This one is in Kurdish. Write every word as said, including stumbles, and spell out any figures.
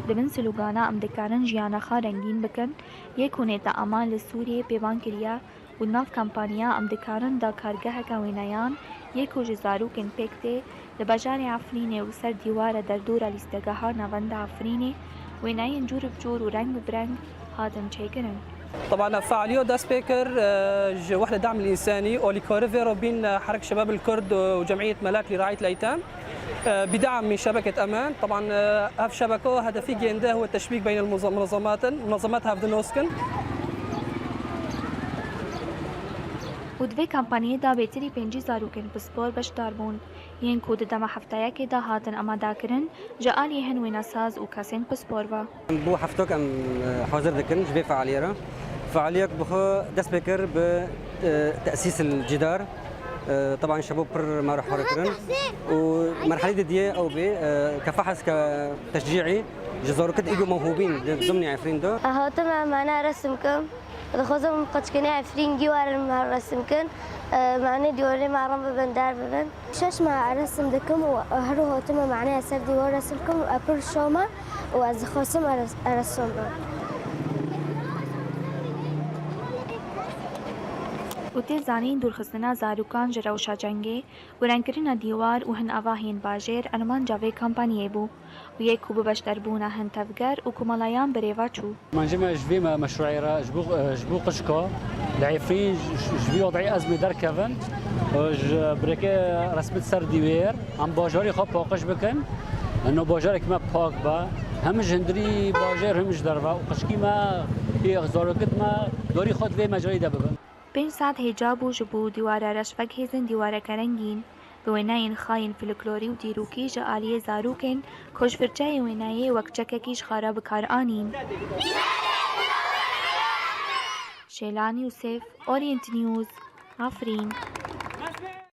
Di bin slogana Em dikarin jiyana xwe rengîn bikin yê ku nêta Aman li Sûriyê pêvan kiriye û nav kampanya Em dikarin da kargeheke wêneyan yê ku ji zarokên pêk tê, li bajarê Efrînê û ser dîwara derdora lîstegeha navenda Efrînê wêneyên cûr bi cûr û reng bi reng hatin çêkirin. طبعا فعالية دست پێ kir, e, ji Wehde Dam Însani, alîkarî vê re bîn, e, Herek Şebab el Kurd û Cemiyet Melak li Riayet el Eytam, e, bi dam min şebeket Eman. طبعا, e, ev şebeke hedefî gênde û teşbîk beyn el muza-, munazemat in, munazemat hevdin oskin. Û di vê kampanyê de bêtirî pêncî zarokên pispor beşdar bûn, yên ku di dema hefteyekê de hatin amadekirin ji aliyê hin wênesaz û kesên pispor ve. بۆ هەفتەیەک ئەم، ئە، حاضر دەکەن ji vê فعالیە re. فعالیەک بخۆ دەست پێ کرد بە، ئە، تەسیس الجدار. ئە، طبعا شەبۆ پڕ مارە حۆرە کردن. و مرحلەی دیە ئەو بێ، ئە، کە فەحس کە تەشجیعی ji zarokêt îgo mewhûbîn di ضمن عفرین de. Hotime mane resim kim. Dixwazim qeçkinê Efrîn gîwarin me resim kin. Mane dîwarê me rem bibin, der bibin. Şeş me resim dikim û her hotime mane ser dîwar resim kim û epir şoma û ez dixwazim eres-, eresom bim. Û tê zanîn dûrxistina zarokan ji rewşa cengê û rengkirina dîwar û hin avahên bajêr armanca vê kampaniyê bû. û yê ku bi beşdarbûna hin tevger û komelayan birêve çû. Min ji me ji vê me meşrueyê re ji bo, ji bo qijka li Efrîn ji, ji vî wadeyê ezmê derkevin, ji birêkê resmî ser dîwêr, em bajarê xwe paqij bikin, no bajarek me pak be, hem ji hindirî bajêr hem ji derve û qijkî me, ê zarokêt me, dorî xwe di vê mecrayê de bibin. Pênc sed hêca bû ji bo dîwara reş veghêzin dîwareke rengîn, bi wêneyên xwe yên folklorî û dîrokî ji aliyê zarokên ku ji firçeyê wêneyê wek çekekî ji xwe re bi kar anîn. Şêlan Yûsif, Orient News, Efrîn.